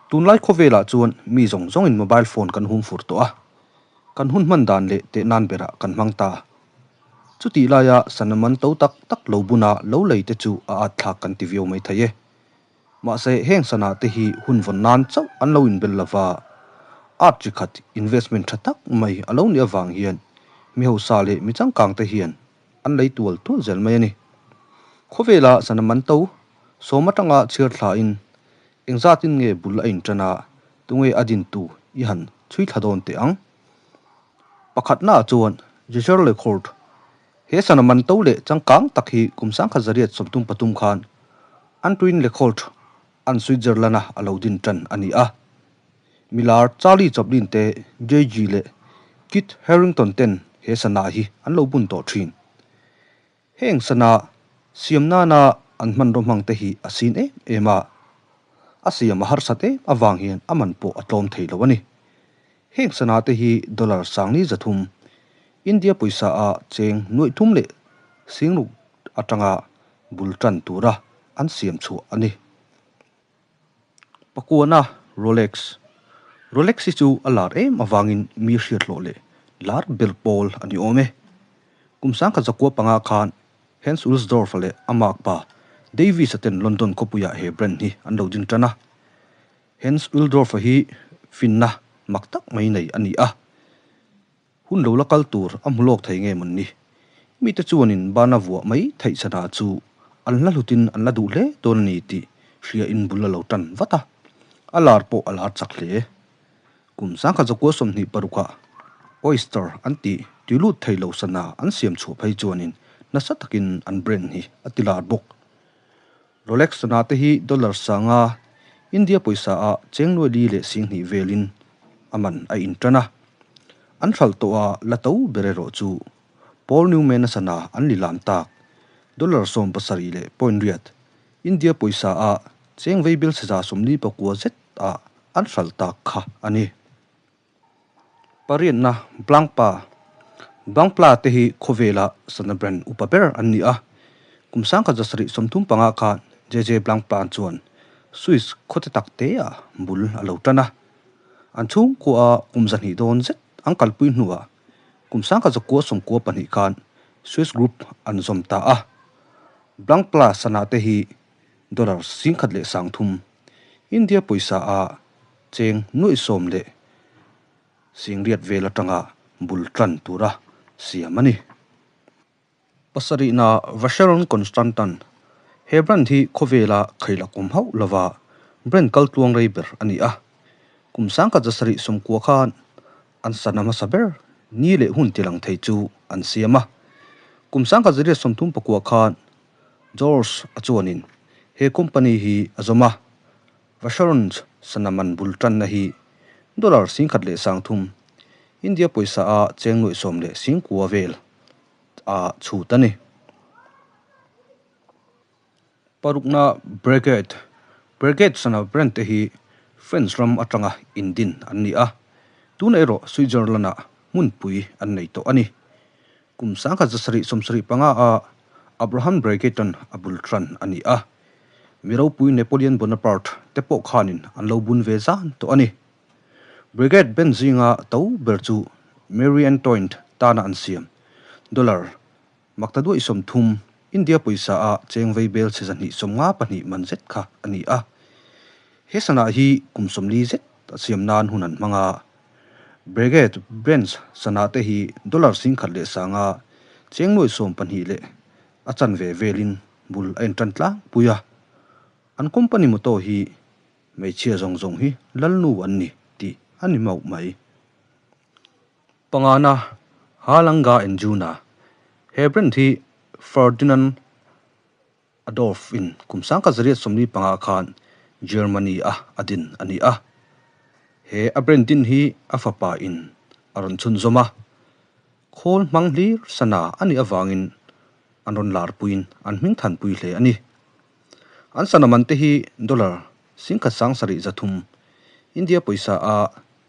Tunlai khawvelah chuan mi zawng zawngin mobile phone kan hum fur tawh a, kan hun hman dan leh teh nan berah kan hmang ta. Chutih laia sana man to tak tak lo buna lo lei te chu a at thlak kan ti viau mai thei e. Mahse heng sana te hi hun vawn nan chauh an lo inbel lova, art chi khat investment tha tak mai a lo nih avang hian mi hausa leh mi changkang te hian an lei tual tual zel mai a ni. Khawvela sana man to sawm atanga chhiar thlain Engzatin nge bul a inṭan a, tunge a dintu i han chhui thla dawn teh ang? Pakhatnaah chuan Jaeger LeCourte, he sana man to leh changkang tak hi kum 1933 khan Antoine LeCourte an Switzerland-a a lo din ṭan a ni a. Milar Charlie Chaplin te, Jay-Z leh Kit Harington ten he sana hi an lo bun tawh ṭhin. Heng sana siam nana an hmanraw hmang te hi a sin em em a, a siam a harsat em avang hian a man pawh a tlawm thei lo a ni. Heng sana te hi dollar sangni 300, India pawisa a cheng nuaih thum leh singruk atanga bul tan tura an siam chhuah a ni. Pakuana Rolex Rolex hi chu a lar em avangin mi hriat hlawh leh lar ber pawl a ni awm e. Kum 1905 khan Hans Wilsdorf-a leh a makpa Davis-a ten London khawpuiah he brand hi an lo din tan a. Hans Wilsdorf-a hi finna mak tak mai nei a ni a. Hun lo la kal tur a hmu lawk thei nge mawn ni? Mite chuanin bana vuah mai theih chhanah chu an hla hlutin an la duh hle dawn a ni tih hria in bul a lo tan vat a, a lar pawh a lar chak hle. Kum 1926ah Oyster an tih tui lut thei lo sana an siam chhuah phei chuanin nasa takin an brand hi a ti lar bawk. Rolex sana te hi dollar sanga India pawisa ah cheng nuai li leh 2000 velin a man a intan a. An hralh tawh a la to ber erawh chu Paul Newman-a sana an li lam tak dollar 70 leh point riat India pawisa ah cheng veibil seza 49 zet ah an hralh tak kha a ni. Pariatna Blankpa Blankpla te hi khawvela sana brand upa ber an ni a. Kum 1735 khan JJ Blankpa chuan Swiss khawte tak te ah bul a lo tan a. An chhungkua a kum 200 dawn zet an kalpui hnuah kum 1992 khan Swiss Group an zawm ta a. Blankpla sana te hi dollar 10,300 India pawisa a cheng nuaih sawm leh singriat vel atanga bul tan tura siam a ni. Pasarihna Vacheron Constantin, He brand hi khawvela khailak awm hauh lova brand kal tluang rei ber a ni a. Kum 1790 khan an sana hmasa ber ni leh hun tilang thei chu an siam a. Kum 1939 khan George a chuanin he company hi a zawm a, Vacheron sana man bul tanna hi dollar 10,300, India pawisa a cheng nuaih sawm leh singkua vel a chhut a ni. Parukna Breguet Breguet sana brand te hi French ram atanga indin an ni a, tuna erawh Switzerland-ah hmunpui an nei tawh a ni. Kum 1775 a Abraham Breguet-a'n a bul tan a ni a, mi ropui Napoleon Bonaparte te pawh khanin an lo bun ve zan tawh a ni. Breguet band zinga to ber chu Marie Antoinette tana an siam dollar makta duaih 30, India pawisa a cheng vei bel chhe 254 man zet kha a ni a. He sana hi kum 40 zet a siam nan hun an hmang a. Breguet Branch sana te hi dollar 10,100 cheng nuaih 12 leh a chanve velin bul a intan tlangpui a. An company motto hi hmeichhia zawng zawng hi lalnu an ni tih a ni mauh mai. Pangana A. Lange and Juna, He brand hi Ferdinand Adolf in kum 1945 khan Germany a a din a ni a. He a brand din hi a fapa in a rawn chhun zawm a. Khawl hmang hlir sana a nih avangin an rawn lar puiin an hming than pui hle a ni. An sana man te hi dollar 10,730, India pawisa a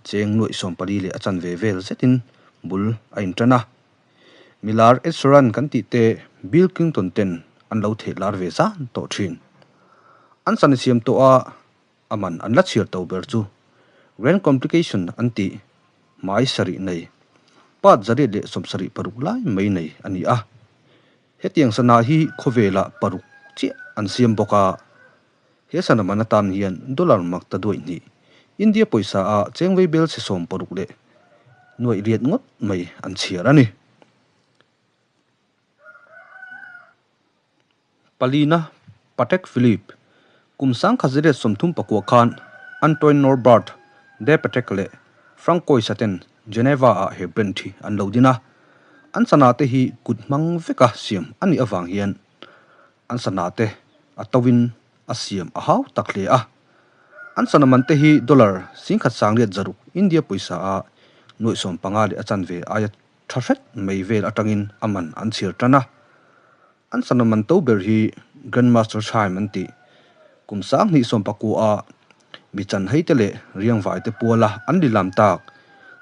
cheng nuaih 14 leh a chanve vel zetin bul a intan a. Milar Ed Sheeran kan tih te Bill Clinton ten an lo theh lar ve zan tawh thin. An sana siam tawh a. a man an la chhiar to ber chu Grand Complication an tih hmai sarih nei, part 876 lai mai nei a ni a. Hetiang sana hi khawvelah paruk chiah an siam bawk a. He sana man atan hian dollar mak ta duaih hnih, India pawisa a cheng vei bel chhe 60 leh nuaih riat ngawt mai an chhiar a ni. Palina, Patek Philippe, kum 1939 khan Antoine Norbert de Patek leh Francois-a ten Geneva-ah he brand hi an lo din a. An sana te hi kut hmang veka siam a nih avang hian an sana te a toin a siam a hau tak hle a. An sana man te hi dollar 11,600, India pawisa a nuaih 15 leh a chanve aia tha hret mai vel atangin a man an chhiar tan a. An sana man to ber hi Grandmaster Chime an tih. Kum 2019 a mi chan hei te leh riangvai te puala an lilam tak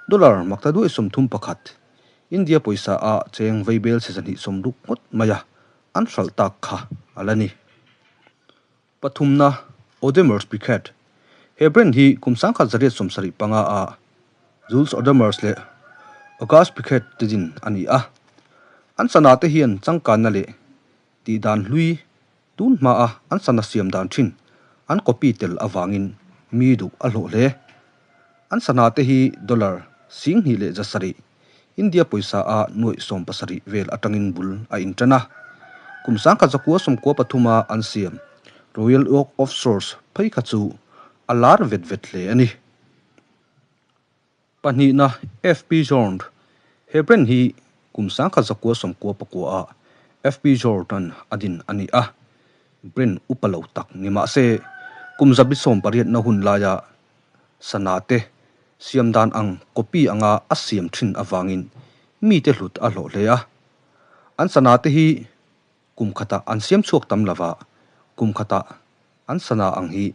dollar makta duai 31, India pawisa a cheng veibel chhe 260 ngawt mai a an hralh tak kha a la ni. Pathumna, Audemars Piguet. He brand hi kum 1975 a Jules Audemars leh Auguste Piguet te din a ni a. An sana te hian changkanna leh tih dan hlui tun hma a an sana siam dan thin an copy tel avangin mi duh a hlawh hle. An sana te hi dollar 2700, India pawisa a nuaih 17 vel atangin bul a intan a. Kum 1993 a an siam Royal Oak Offshores phei kha chu a lar vet vet hle a ni. Pahnihna, FP Journe. He brand hi kum 1999 a FP Journe a din a ni a. Brand upa lo tak ni mah se kum 18 na hun laia sana te siam dan ang copy anga a siam thin awangin mi te hlut a hlawh hle a. An sana te hi kum khata an siam chhuak tam lova, kum khata an sana ang hi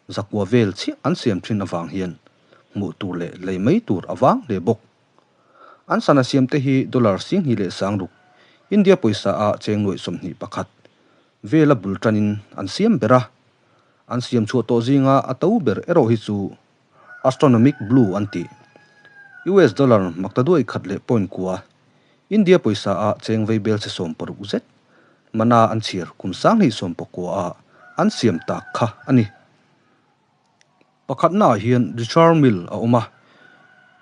zakua vel chiah an siam thin awang hian hmuh tur leh lei mai tur awang hle bawk. An sana siam te hi dollar 26,000, India pawisa a cheng nuaih 21 vela bul tanin an siam ber a. An siam chhuah tawh zinga a to ber erawh hi chu Astronomic Blue an tih. US dollar makta duai khat leh point kua, India pawisa a cheng vei bel chhe 60 zet mana an chhiar kum 2019 a an siam tak kha a ni. Pakhatna ah hian Richard Mille a awm a.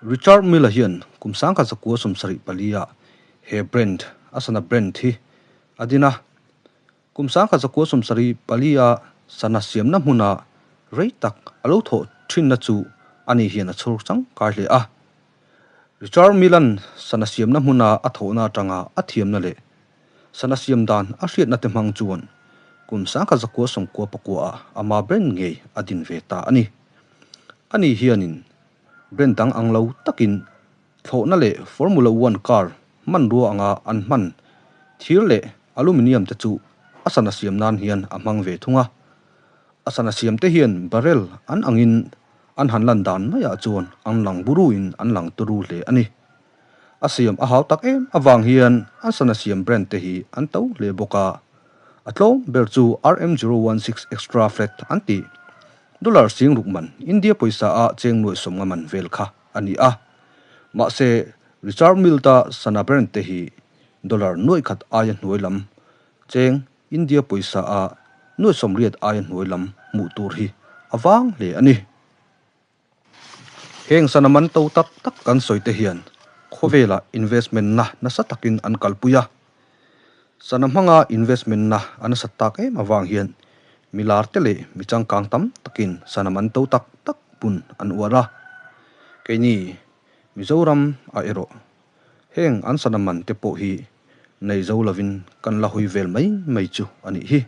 Richard Mille a hian kum 1974 ah he brand, a sana brand hi a din a. Kum 1974 a sana siamna hmuna rei tak a lo thawh thinna chu ani hian a chhur changkai hle a. Richard Mille-a'n sana siamna hmuna a thawhna atanga a thiamna leh sana siam dan a hriatna te hmang chuan kum 1999 ah ama brand ngei a din ve ta a ni. Ani hianin brand dang ang lo takin thlawhna leh Formula One car hmanrua anga an hman thir leh aluminium te chu a sana siam nan hian a hmang ve thung a. A sana siam te hian barrel an angin an han lan dan maiah chuan an lang buruin an lang turu hle a ni. A siam a hau tak em avang hian an sana siam brand te hi an to hle bawk a. A tlawm ber chu RM016 Extra Flat an tih, dollar 6000 man, India pawisa a cheng nuaih 50 man vel kha a ni a. Mahse, Richard Mille ta sana brand te hi dollar nuaih khat aia hnuai lam, cheng India pawisa a nuaih 80 aia hnuai lam hmuh tur hi a vang hle a ni. Heng sana man to tak tak kan sawi te hian khawvela investment na nasa takin an kalpui a. Sana hmanga investment na a nasa tak em awang hian milar te leh mi changkang tam takin sana man to tak tak pun an uar a. Keini Mizoram a erawh heng an sana man te pawh hi nei zo lovin kan la hawi vel mai mai chu a nih hi.